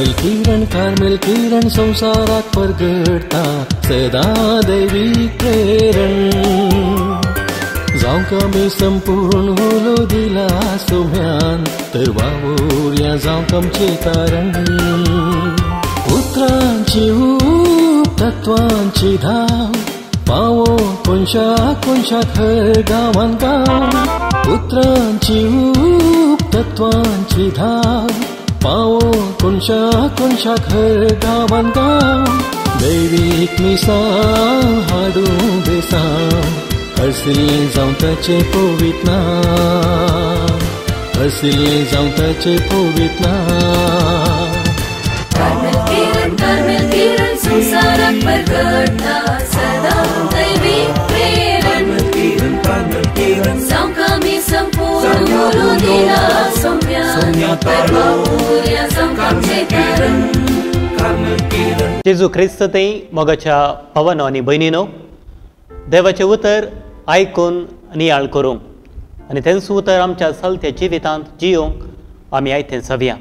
Carmel किरण, Carmel किरण संवसाराक परगडटा सदां दैवीक प्रेरण। जावंक आमी संपूर्ण उलो दिला सोम्यान तर वावुरया जावंक आमचें कारण। उतरांची ऊब तत्वांची धाव पावो कोनशा कोनशाक हर गांवान गांव। उतरांची ऊब तत्वांची धाव पावो कोनशा कोनशाक हर गांवान गांव। दैवीक मिसां हाडूं बेसांव हरसिल्लें जावं ताचें पवित्र नांव, हरसिल्लें जावं ताचें पवित्र नांव। कार्मेल किरण, कार्मेल किरण संवसाराक परगडटा सदां दैवीक प्रेरण। जावंक आमी संपूर्ण उलो दिला सोम्यान तर वावुरया जावंक आमचें कारण। जेजू क्रिस्त थंय मोगाच्या भावानो आनी भयणीनो, देवाचें उतर आयकून नियाळ करूंक आनी तेंच उतर आमच्या चलत्या जिवितांत जियोंक आमी आयतें जावया।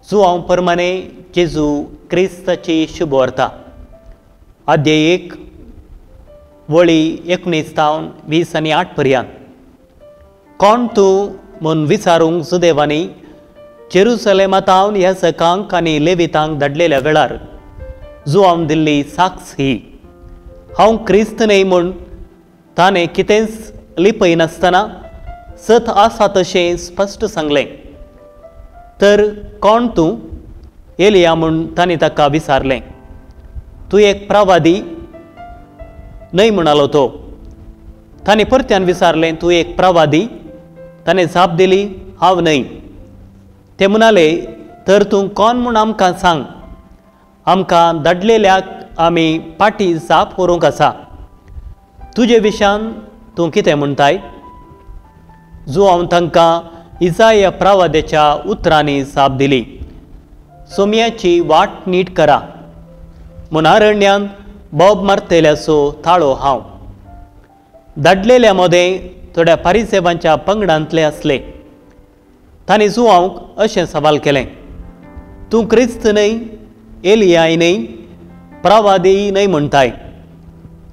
जुआंव परमाने जेजू क्रिस्ताची शुभ वार्ता, अध्याय 1 वळी 19 तावन 20 आनी 8 पर्यंत। कोण तूं म्हूण विचारूंक जुदेवांनी जेरुसलेमा तावन याजकांक आनी लेवितांक धाडलेल्या वेळार जुआंव दिल्ली साक्ष ही, हांव क्रिस्त न्हय म्हूण ताणें कितेंच लिपयनासतना सत आसा तशें स्पश्ट सांगलें। तर कोण तूं? एलिया म्हूण ताणें ताका विचारलें। तूं एक प्रवादी न्हय म्हणालो तो। ताणें परत्यान विचारलें, तूं एक प्रवादी? ताणें जाप दिली, हांव न्हय। ते म्हणाले, तर तूं कोण म्हूण आमकां सांग, आमकां धाडलेल्याक आमी पाटी जाप व्हरूंक आसा। तुजे विशयान तूं कितें म्हणटाय? जुआंव तांकां इजाया प्रवाद्याच्या उतरांनी जाप दिली, सोम्याची वाट नीट करा म्हूण अरण्यांत बोब मारतल्याचो ताळो हांव। धाडलेल्या मदें थोड्या पारिसेवांच्या पंगडांतले आसले। तांणी जुआंवक अशें सवाल केलें, तूं क्रिस्त न्हय, एलियाय न्हय, प्रवादी न्हय म्हणटाय,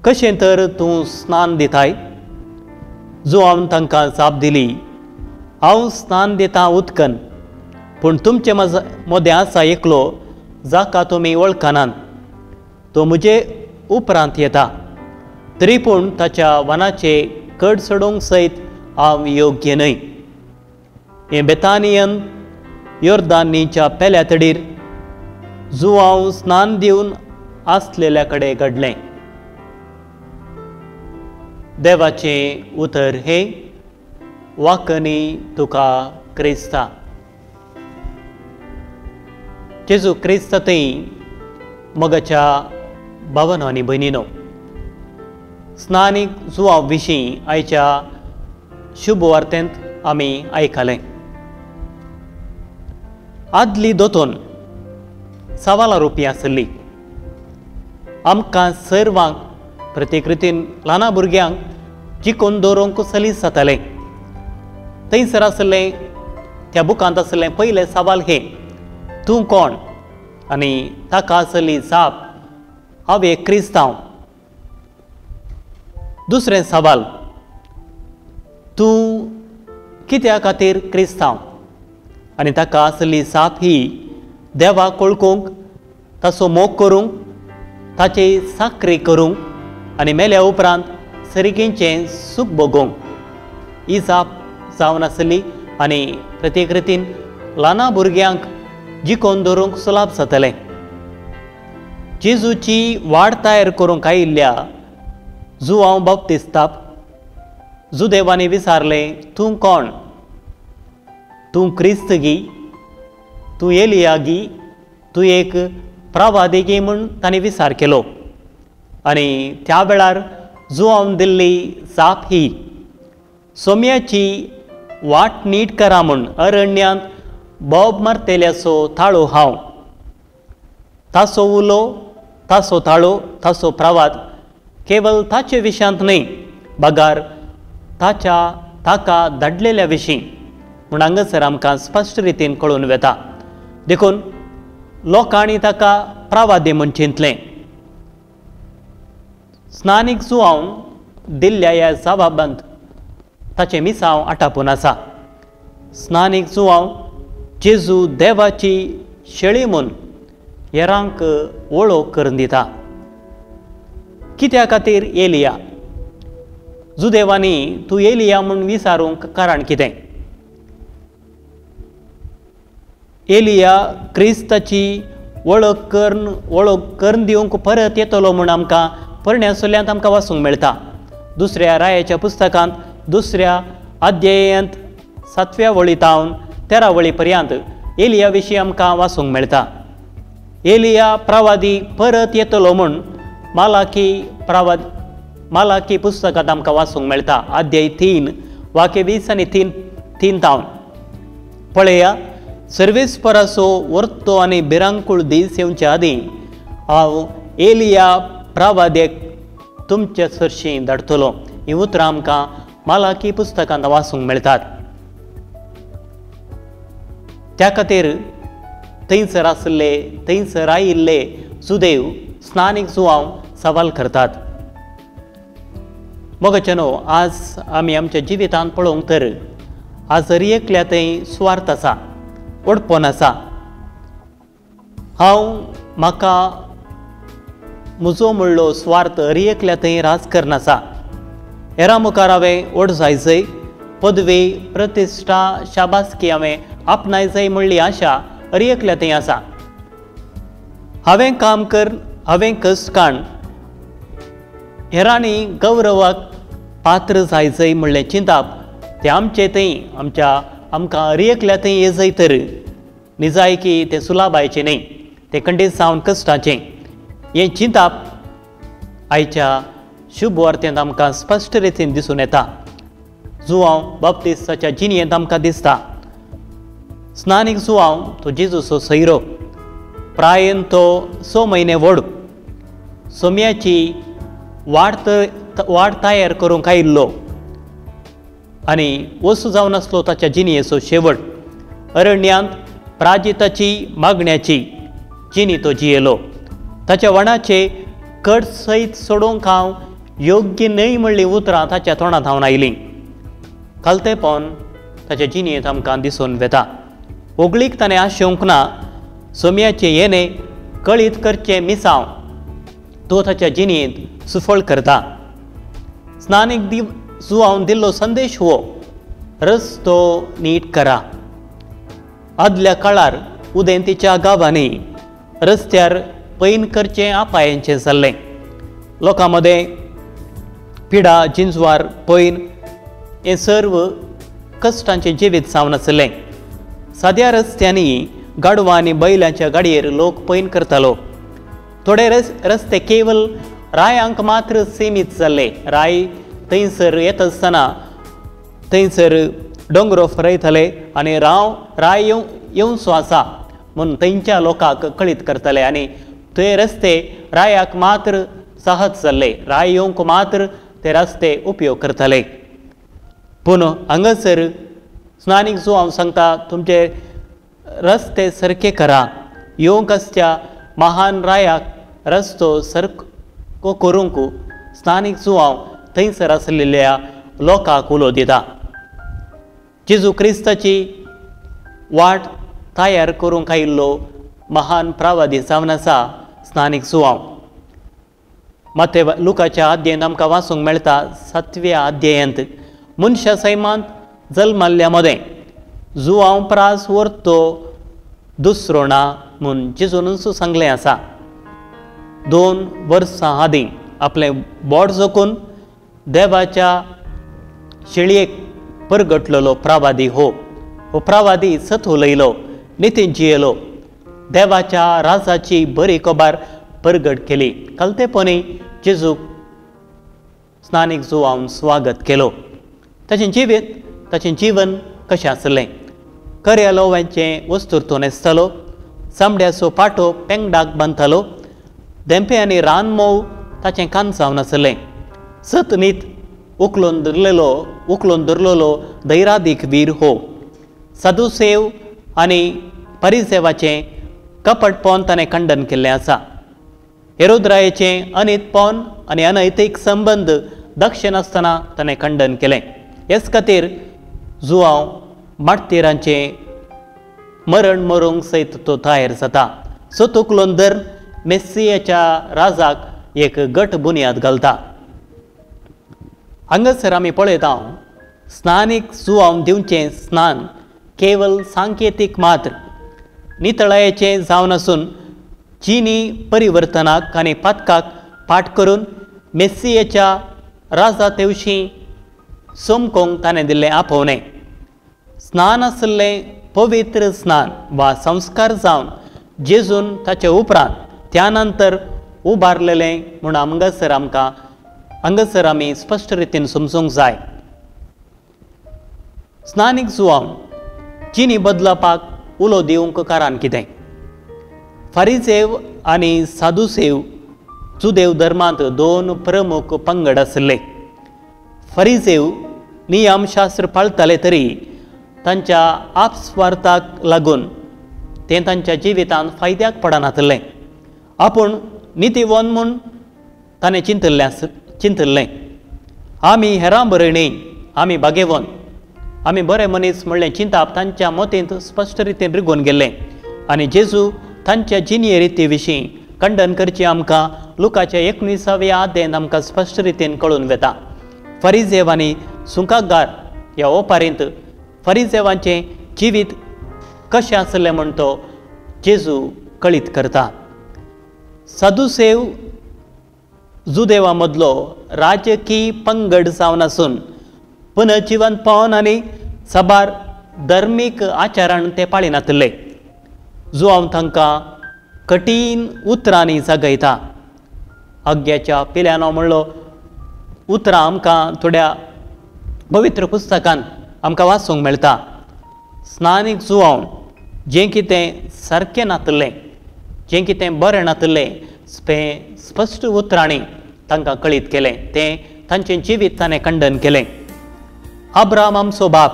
कशें तर तूं स्नान दिताय? जुआंव तांकां जाप दिली, हांव स्नान दितां उदकन, पूण तुमचे मदें आसा एकलो जाका तुमी वळखनात, तो म्हजे उपरांत येता, तरी पूण ताच्या वनाचे कड चडोवंक सयत हांव योग्य न्हय। हें बेतानियन योर्दानीच्या पेल्या तडीर जुआंव स्नान दिवन आसलेल्या कडेन घडलें। देवाचें उतर हें वाकनी तुका क्रिस्ता। जेजू क्रिस्त थंय मोगाच्या भावानो आनी भयणीनो, स्नानीक जुआंव विशीं आयच्या शुभ वार्तेंत आमी आयकलें। आदली दोतोन सवाला रुपी आसली। आमकां सर्वांक प्रतिकृतीन ल्हाना भुरग्यांक जिखून दवरूंक सलीस जातालें। थंयसर आसलें त्या बुकांत आसलें पयलें सवाल हें, तूं कोण? आनी ताका आसली जाप, हांव एक क्रिस्तांव। दुसरें सवाल, तूं कित्या खातीर क्रिस्तांव? आनी ताका आसली जाप ही, देवाक वळखूंक, ताचो मोग करूंक, ताची साकरी करूंक आनी मेल्या उपरांत सरिगींचें सूख भोगोवंक। ही जाप जावन आसली आनी प्रतिकृतीन ल्हाना भुरग्यांक जिखोवन दवरूंक सुलाभ जातलें। जेजूची वाड तयार करूंक आयिल्ल्या जुआंव बाप्तिस्ताक जुदेवांनी विचारलें, तूं कोण? तूं क्रिस्त गी? तूं एलिया गी? तूं एक प्रवादी गी? म्हूण तांणी विचार केलो। आनी त्या वेळार जुआंव दिल्ली जाप ही, सोम्याची वाट नीट करा म्हूण अरण्यांत बोब मारतल्याचो ताळो हांव। ताचो उलो, ताचो ताळो, ताचो प्रवाद केवल ताचे विशयांत न्हय, बगार ताच्या ताका धाडलेल्या विशीं म्हूण हांगासर आमकां स्पश्ट रितीन कळून वेता। देखून लोकांनी ताका प्रवादी म्हूण चिंतलें. स्नानीक जुवांव दिल्ल्या ह्या जबाबांत ताचें मिसांव आटापून आसा. स्नानीक जुवांव जेजू देवाची शेळी म्हूण हेरांक वळख करून दिता. कित्या खातीर एलिया? जुदेवांनी तूं एलिया म्हूण विचारूंक कारण कितें? एलिया क्रिस्ताची वळख करून दिवंक परत येतलो म्हूण आमकां पोरण्या सुल्यांत आमकां वाचूंक मेळटा. दुसऱ्या रायाच्या पुस्तकांत दुसऱ्या अध्यायांत 7व्या वळी तावन 13 वळी पर्यंत एलिया विशीं आमकां वाचूंक मेळटा. एलिया प्रवादी परत येतलो म्हूण मालाकी पुस्तकांत आमकां वाचूंक मेळटा. अध्याय 3 वाक्य 20 आनी 3 तावन पळया, सर्वेस्पराचो वर्तो आनी भिरांकूळ दीस येवचे आदीं हांव एलिया प्रवाद्याक तुमचे सरशीं धाडटलो. हीं उतरां आमकां मालाकी पुस्तकांत वाचूंक मेळटात. त्या खातीर थंयसर आशिल्ले थंयसर आयिल्ले सुदैव स्नानीक जुवांव सवाल करतात. मोगाच्यानो, आज आमी आमच्या जिवितांत पळोवंक तर आज हर एकल्या थंय सुवार्थ आसा, ओडपण आसा. हांव म्हाका म्हजो म्हणलो स्वार्थ हर एकल्या थंय राज करना आसा. हेरां मुखार हांवें ओड जायजय, पदवी, प्रतिश्ठा, शाबासकी हांवें आपणाय जाय म्हणली आशा हर एकल्या थंय आसा. हांवें काम कर, हांवें कश्ट काण हेरांनी गौरवाक पात्र जायजय म्हणलें चिंताप तें आमचे थंय आमच्या आमकां हर एकल्या थंय येजय तर निजायकी तें सुलाबायचें न्हय, तें खंडीत जावन कश्टाचें. हें चिंताप आयच्या शुभ वार्तेंत आमकां स्पश्ट रितीन दिसून येता. जुवांव बाप्तिस्ताच्या जिणयेंत आमकां दिसता. स्नानीक जुवांव तो जेजूचो सैरो, प्रायेन तो 6 म्हयने व्हड, सोम्याची वाट तयार करूंक आयिल्लो आनी वसू जावन आसलो ताच्या जिणयेचो शेवट. अरण्यांत प्राजिताची मागण्याची जिणी तो जियेलो. ताच्या वणाचे कट सयत सोडोवंक हांव योग्य न्हय म्हणलीं उतरां ताच्या तोंडांत हांव आयलीं. खालतेपण ताच्या जिणयेंत आमकां दिसून वेता. होगळीक ताणें आशेवंक ना. सोम्याचें येणें कळीत करचें मिसांव तो ताच्या जिणयेंत सुफळ करता. स्नानीक जुवांव दिल्लो संदेश हो, रस्तो नीट करा. आदल्या काळार उदेंतीच्या गांवांनी रस्त्यार पैन करचें आपायांचें जाल्लें. लोकां मदें पिडा, जिंजवार, पैन हें सर्व कश्टांचें जिवीत जावन आसलें. साद्या रस्त्यांनी गाडवां आनी बैलांच्या गाडयेर लोक पैन करतालो. थोडे रस्ते केवल रायांक मात्र सीमीत जाल्ले. राय थंयसर येता आसतना थंयसर दोंगरो फरयताले आनी राय येवचो आसा म्हूण थंयच्या लोकांक कळीत करताले आनी ते रस्ते रायाक मात्र सहज जाल्ले. राय येवंक मात्र ते रस्ते उपयोग करताले. पूण हांगासर स्नानीक जो हांव सांगता, तुमचे रस्ते सारके करा. येवंक आसच्या महान रायाक रस्तो सारको करूंक स्नानीक जुवांव थंयसर आसलेल्या लोकांक उलो दिता. जेजू क्रिस्ताची वाट तयार करूंक आयिल्लो महान प्रवादी जावन आसा स्नानीक जुवांव. माते लुकाच्या अध्यायांत आमकां वाचूंक मेळटा. 7व्या अध्यायांत मनशा सैमांत जल्माल्ल्या मदें जुवांव प्रास व्हरतो दुसरो ना म्हूण जेजूनच सांगलें आसा. 2 वर्सां आदीं आपलें बोट जोखून देवाच्या शेळयेक परगटलेलो प्रवादी हो प्रवादी सत उलयलो, नितीन जियेलो, देवाच्या राजाची बरी खबर परगट केली. कलतेपणी जेजूक स्नानीक जुवान स्वागत केलो. ताचें जिवीत, ताचें जीवन कशें आसलें? कऱ्या लोव्यांचें वस्तूर तो न्हेसतालो, चामड्याचो पाटो पेंगडाक बांदतालो, धेंपे आनी रानमोव ताचें कान जावन आसलें. सत नीत उखलून धरलेलो धैरादीक वीर हो. साधुसेव आनी परिसेवाचें कपटपण ताणें खंडन केल्लें आसा. हेरोद्रायेचें अनितपण आनी अनैतीक संबंद दक्षिणासतना ताणें खंडन केलें. हेच खातीर जुआंव मार्तीरांचें मरण मरूंक सयत तो तयार जाता. सो तुकलोन धर मेस्सियाच्या राजाक एक गट बुन्याद घालता. हांगासर आमी पळयता स्नानीक जुआंव दिवचें स्नान केवल सांकेतीक मात्र नितळायेचें जावन आसून चिनी परिवर्तनाक आनी पातकाक पाठ करून मेस्सियेच्या राजा तेवशीं सोमकोंक ताणें दिल्लें आपोवणें. स्नान आशिल्लें पवित्र स्नान वा संस्कार जावन जेजून ताचे उपरांत त्या नंतर उबारलेलें म्हूण हांगासर आमकां हांगासर आमी स्पश्ट रितीन समजूंक जाय. स्नानीक जुआंव चिनी बदलपाक उलो दिवंक कारण कितें? फारिसेव आनी सादुसेव जुदेव धर्मांत दोन प्रमुख पंगड आशिल्ले. फारिसेव नियमशास्त्र पाळटाले तरी तांच्या आपस्वार्थाक लागून तें तांच्या जिवितांत फायद्याक पडनाशिल्लें. आपूण नितीवन म्हूण ताणें चिंतिल्लें. आमी हेरां बरे न्ही, आमी भागेवन, आमी बरे मनीस म्हणलें चिंताप तांच्या मतींत स्पश्ट रितीन रिगून गेल्लें. आनी जेजू तांच्या जिणये रिती विशीं खंडन करचें आमकां लुकाच्या 19व्या अध्यायांत आमकां स्पश्ट रितीन कळून वता. फरिजेव आनी सुंकागार ह्या ओपारींत फरिजेवांचें जिवीत कशें आसलें म्हूण तो जेजू कळीत करता. सादुसेव जुदेवा मदलो राजकीय पंगड जावन आसून पुनर्जिवनपण आनी साबार धर्मीक आचरण ते पाळिनाशिल्ले. जुआंव तांकां कठीण उतरांनी जागयता. आग्याच्या पिल्यानो म्हणलो उतरां आमकां थोड्या पवित्र पुस्तकान आमकां वाचूंक मेळटा. स्नानीक जुआंव जें कितें सारकें नाशिल्लें, जें कितें बरें नाशिल्लें तें स्पश्ट उतरांनी तांकां कळीत केलें. तें तांचें जिवीत ताणें खंडन केलें. अब्राम आमचो बाप,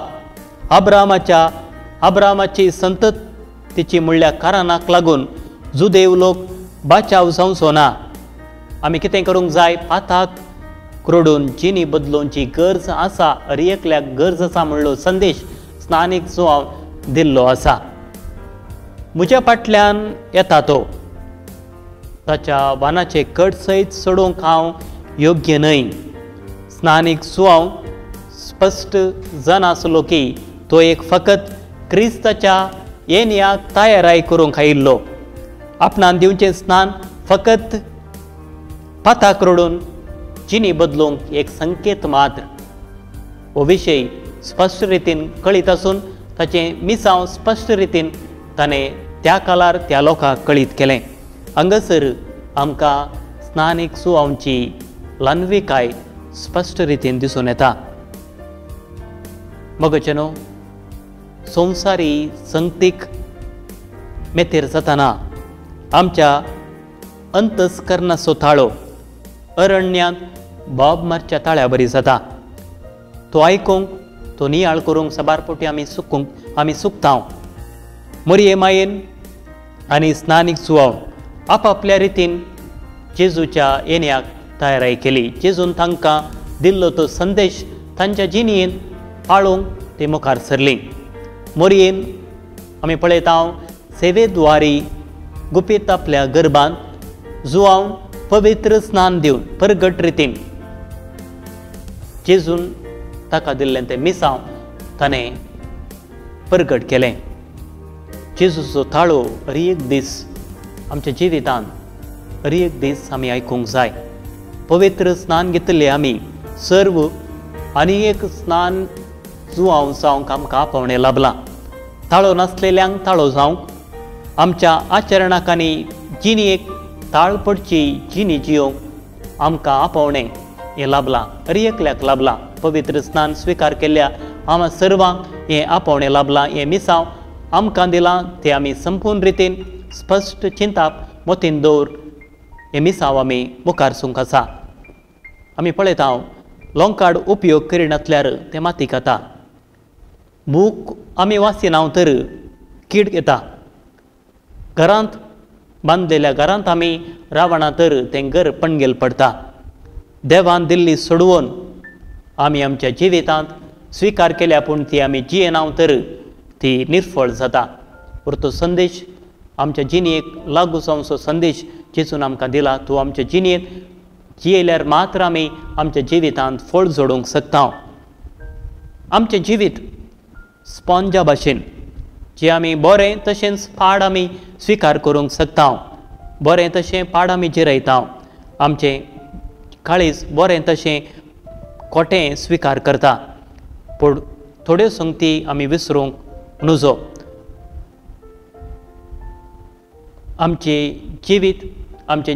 अब्रामाची संततीची म्हणल्या कारणाक लागून जुदेव लोक बाचाव जावचो ना. आमी कितें करूंक जाय? पाताक क्रोडून जिणी बदलोवची गरज आसा, हर एकल्याक गरज आसा म्हणलो संदेश स्नानीक जुआंव दिल्लो आसा. म्हज्या फाटल्यान येता तो, ताच्या वानाचे कट सयत सोडूंक हांव योग्य न्हय. स्नानीक जुआंव स्पश्ट जाणासलो की तो एक फकत क्रिस्ताच्या येण्याक तयाराय करूंक आयिल्लो. आपणान दिवचें स्नान फकत पाताक रडून जिणी बदलूंक एक संकेत मात्र. हो विशय स्पश्ट रितीन कळीत आसून ताचें मिसांव स्पश्ट रितीन ताणें त्या काळार त्या लोकांक कळीत केलें. हांगासर आमकां स्नानीक जुआंवची ल्हानविकाय स्पश्ट रितीन दिसून येता. मगचेनो संवसारी संगतीक मेतेर जातना आमच्या अंतस्कर्णाचो ताळो अरण्यांत बोब मारच्या ताळ्या बरी जाता. तो आयकूंक, तो नियाळ करूंक साबार फावटी आमी चुकता. मोरये मायेन आनी स्नानीक जुआंव आपापल्या रितीन जेजूच्या येण्याक तयाराय केली. जेजून तांकां दिल्लो तो संदेश तांच्या जिणेंत पाळूंक ते मुखार सरली. मोरयेन आमी पळयता सेवेद्वारी गुपीत आपल्या गर्भांत जुआंव पवित्र स्नान दिवन परगट रितीन जेजून ताका दिल्लें तें मिसांव ताणें परगट केलें. जेजूचो ताळो हर एक दीस आमच्या जिवितांत हर एक दीस आमी आयकूंक जाय. पवित्र स्नान घेतिल्लें आमी सर्व आनी एक स्नान जुआंव जावंक आमकां आपोवणें लाबलां. ताळो नासलेल्यांक ताळो जावंक, आमच्या आचरणाक आनी जिणेक ताळ पडची जिणी जियोवंक आमकां आपोवणें हें लाबलां, हर एकल्याक लाबलां. पवित्र स्नान स्विकार केल्ल्या आमा सर्वांक हें आपोवणें लाबलां. हें मिसांव आमकां दिलां तें आमी संपूर्ण रितीन स्पश्ट चिंताप मतीन दवर हें मिसांव आमी मुखार सूंक आसा. आमी पळयता लोंकाड उपयोग करिनासल्यार तें माती खाता. बूक आमी वाचिना तर कीड येता. घरांत बांदलेल्या घरांत आमी रावणा तर तें घर पणगेल पडटा. देवान दिल्ली सोडवून आमी आमच्या जिवितांत स्विकार केल्या पूण ती आमी जियेना तर ती निर्फळ जाता. तो संदेश आमच्या जिणेक लागू जावचो संदेश जेजून आमकां दिला तो आमच्या जिणेंत जियेल्यार मात्र आमी आमच्या जिवितांत फळ जोडूंक शकता. आमचें जिवीत स्पॉन्जा भाशेन जे आमी बरें तशेंच पाड आमी स्विकार करूंक शकता, बरें तशें पाड आमी जिरयता, आमचें काळीज बरें तशें खोटें स्विकार करता, पूण थोड्यो संगती आमी विसरूंक नुजो. आमचें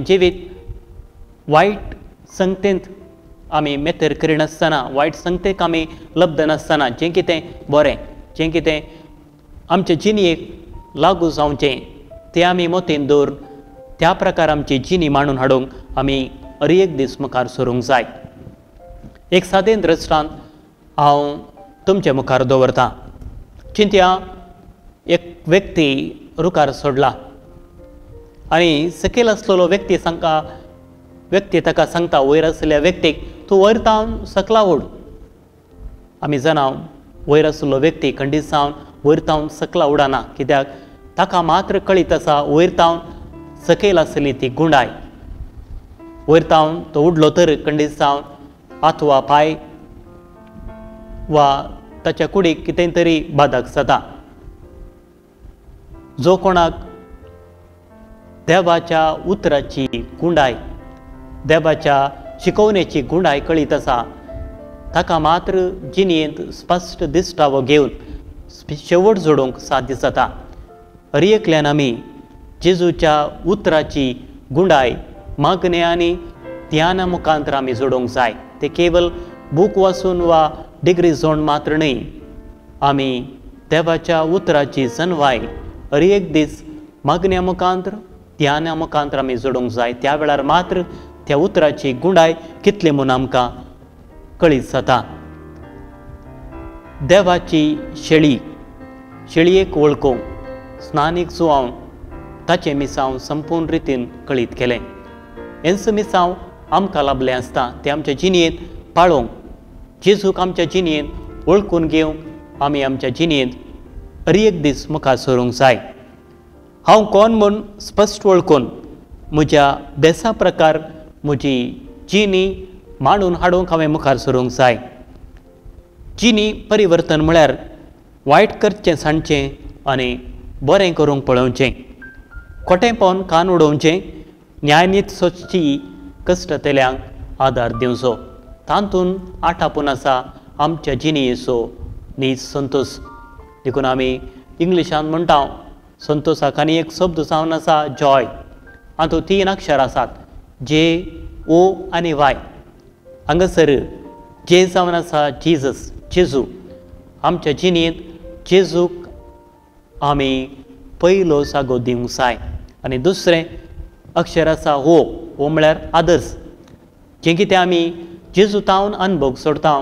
जिवीत वायट संगतेंत आमी मेतेर करिनासतना, वायट संगतेक आमी लब्धनासतना जें कितें बरें, जें कितें आमचे जिणेक लागू जावचें तें आमी मतींत दवरून त्या प्रकार आमची जिणी मांडून हाडूंक आमी हर एक दीस मुखार सरूंक जाय. एक सादें दृश्टांत हांव तुमचे मुखार दवरतां. चिंतया, एक व्यक्ती रुखार सोडला आनी सकयल आसलेलो व्यक्ती सांगता, व्यक्ती ताका सांगता वयर आशिल्ल्या व्यक्तीक, तूं वयर तावन सकला उड. आमी जाणा वयर आशिल्लो व्यक्ती खंडीत जावन वयर तावन सकला उडना, कित्याक ताका मात्र कळीत आसा वयर तावन सकयल आसली ती गुंडाय. वयर तावन तो उडलो तर खंडीत जावन हात वा पांय वा ताच्या कुडीक कितें तरी बादक जाता. जो कोणाक देवाच्या उतराची गुंडाय, देवाच्या शिकवणेची गुंडाय कळीत आसा ताका मात्र जिणेंत स्पश्ट दिश्टावो घेवन शेवट जोडूंक साध्य जाता. हर एकल्यान आमी जेजूच्या उतराची गुंडाय मागणे आनी ध्याना मुखांतर आमी जोडूंक जाय. ते केवल बूक वाचून वा डिग्री जोड मात्र न्हय, आमी देवाच्या उतराची जनवाय हर एक दीस मागण्या मुखांतर ध्याना मुखांतर आमी जोडूंक जाय. त्या वेळार मात्र त्या उतराची गुंडाय कितली म्हूण आमकां कळीत जाता. देवाची शेळी, शेळयेक वळखूंक स्नानीक जुवावन ताचें मिसांव संपूर्ण रितीन कळीत केलें. हेंच मिसांव आमकां लाभलें आसता तें आमच्या जिणेंत पाळोवंक, जेजूक आमच्या जिणेंत वळखून घेवंक आमी आमच्या जिणेंत हर एक दीस मुखार सरूंक जाय. हांव कोण म्हूण स्पश्ट वळखून म्हज्या बेसा प्रकार म्हजी जिणी मांडून हाडूंक हांवें मुखार सरूंक जाय. जिणी परिवर्तन म्हळ्यार वायट करचें सांडचें आनी बरें करूंक पळोवचें, खोटेंपण कान उडोवचें, न्यायनीत सोदची कश्टतल्यांक आदार दिवचो. तातूंत आटापून आसा आमच्या जिणेचो नीज संतोश. देखून आमी इंग्लिशान म्हणटा संतोषाक आनी एक शब्द जावन आसा जॉय. हातूंत 3 अक्षर आसात, जे, ओ आनी वाय. हांगासर जे जावन आसा जिजस, जेजू. आमच्या जिणेंत जेजूक आमी पयलो जागो दिवंक जाय. आनी दुसरें अक्षर आसा हो, हो म्हळ्यार आदर्श. जें कितें आमी जेजू तावन अनभोग सोडता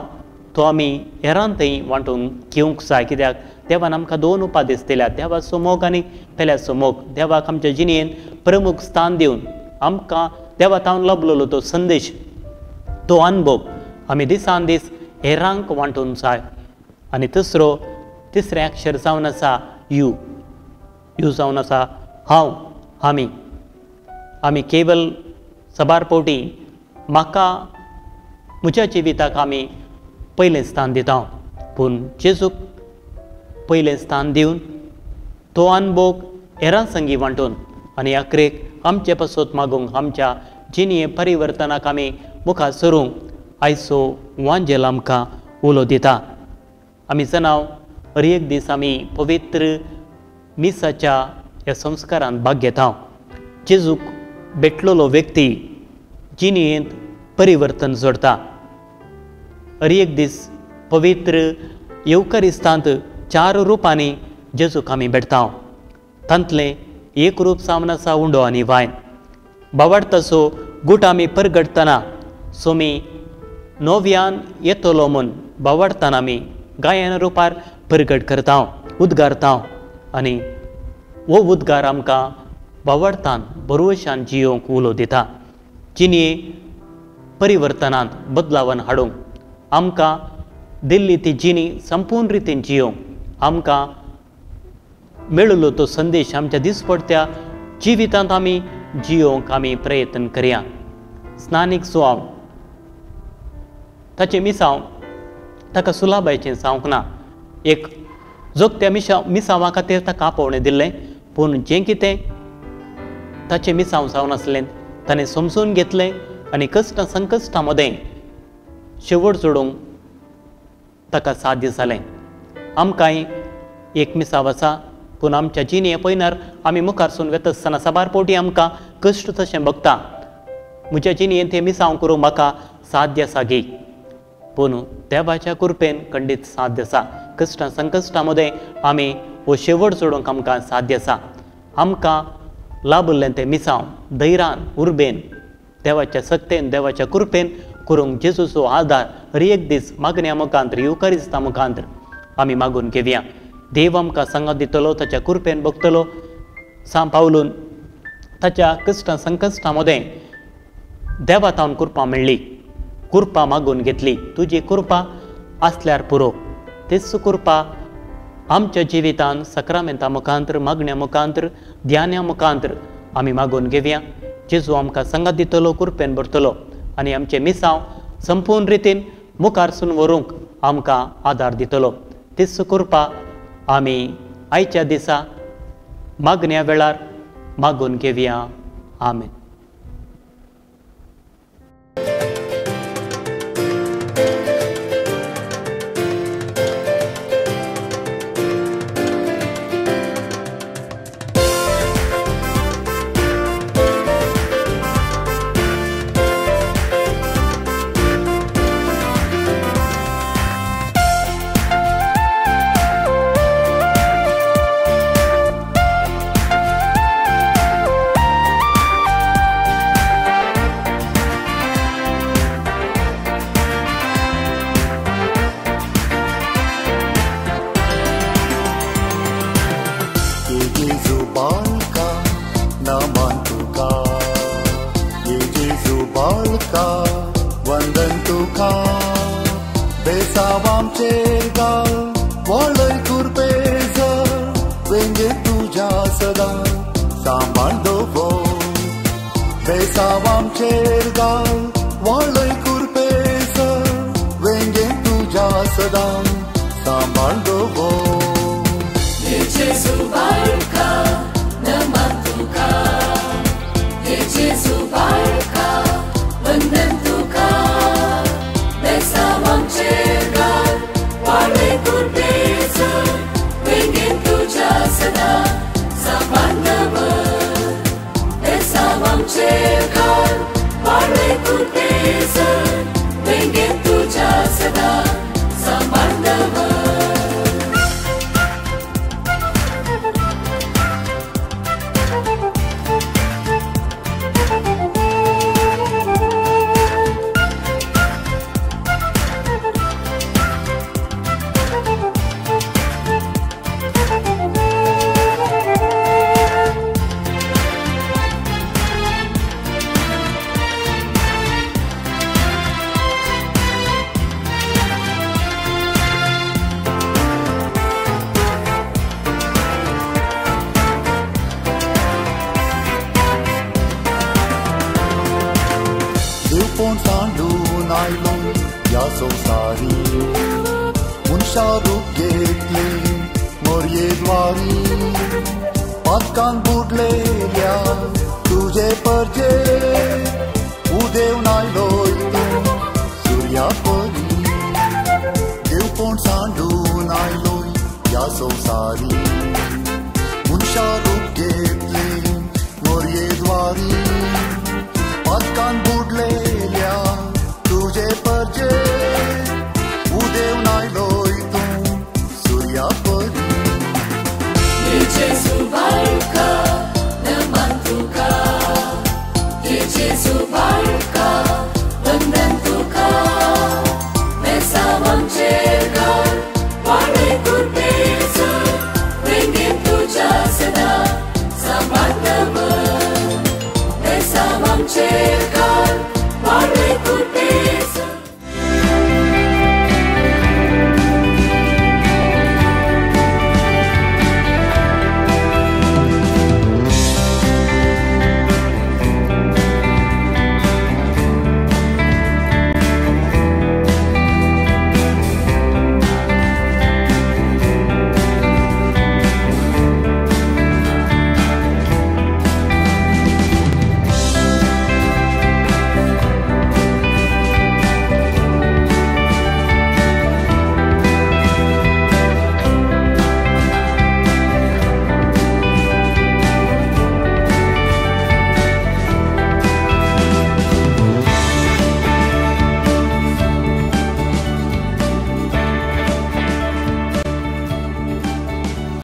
तो आमी हेरान थंय वांटून घेवंक जाय. कित्याक देवान आमकां 2 उपादेश दिल्यात, देवाचो मोग आनी पेल्याचो मोग. देवाक आमच्या जिणेंत प्रमुख स्थान दिवन आमकां देवा तावन लभलेलो तो संदेश, तो अनभोग आमी दिसान दीस हेरांक वांटून जाय. आनी तिसरें अक्षर जावन आसा you. You जावन आसा हांव, आमी. आमी केवल सबार फावटी म्हाका म्हज्या जिविताक आमी पयलें स्थान दिता, पूण जेजूक पयलें स्थान दिवन तो अनभोग हेरां संगी वांटून आनी अखेरेक आमचे पासत मागूंक आमच्या जिणे परिवर्तनाक आमी मुखार सरूंक आयचो वांजेल आमकां उलो दिता. आमी जाणाव हर एक दीस आमी पवित्र मिसाच्या ह्या संस्कारांत भाग घेता. जेजूक भेटलेलो व्यक्ती जिणेंत परिवर्तन जोडटा. हर एक दीस पवित्र येवकारिस्तांत 4 रुपांनी जेजूक आमी भेटता. तांतलें एक रूप जावन आसा उंडो आनी वायन. बावाडताचो गूट आमी परगटतना सोमी नव्यान येतलो म्हूण बावाडताना आमी गायन रुपार परगट करता, उद्गारता आनी हो उद्गार आमकां वावडतान बरोवशान जियोंक उलो दिता. जिणये परिवर्तनांत बदलावन हाडूंक आमकां दिल्ली ती जिणी संपूर्ण रितीन जियोंक आमकां मेळिल्लो तो संदेश आमच्या दिसपडत्या जिवितांत आमी जियोंक आमी प्रयत्न करया. स्नानीक सुवाव ताचें मिसांव ताका सुलाबायचें जावंक ना. एक जोगत्या मिसांवा खातीर ताका आपोवणें दिल्लें, पूण जें कितें ताचें मिसांव जावन आसलें ताणें समजून घेतलें आनी कश्ट संकश्टां मदें शेवट जोडूंक ताका साध्य जालें. आमकांय एक मिसांव आसा, पूण आमच्या जिणे पयनार आमी मुखारसून वेता आसतना साबार फावटी आमकां कश्ट तशें भोगता. म्हज्या जिणेंत तें मिसांव करूंक म्हाका साध्य आसा गी, पूण देवाच्या कृपेन खंडीत साध्य आसा. कश्टां संकश्टां मदें आमी हो शेवट जोडूंक आमकां साध्य आसा. आमकां लाभिल्लें तें मिसांव धैर्यान उर्बेन देवाच्या सक्तेन देवाच्या कृपेन करूंक जेजूचो आदार हर एक दीस मागण्या मुखांतर युकारिस्ता मुखांतर आमी मागून घेवया. देव आमकां सांगात दितलो, ताच्या कृपेन भोगतलो. सांत पावलून ताच्या कश्टां संकश्टां मदें देवा तावन कृपा मेळ्ळी, कृपा मागून घेतली. तुजी कृपा आसल्यार पुरो. तीच कृपा आमच्या जिवितांत सक्रामेंता मुखांतर मागण्या मुखांतर ध्याना मुखांतर आमी मागून घेवया. जेजू आमकां सांगात दितलो, कृपेन भरतलो आनी आमचें मिसांव संपूर्ण रितीन मुखारसून व्हरूंक आमकां आदार दितलो. तीच कृपा आमी आयच्या दिसा मागण्या वेळार मागून घेवया. आमेन. Gesù barca,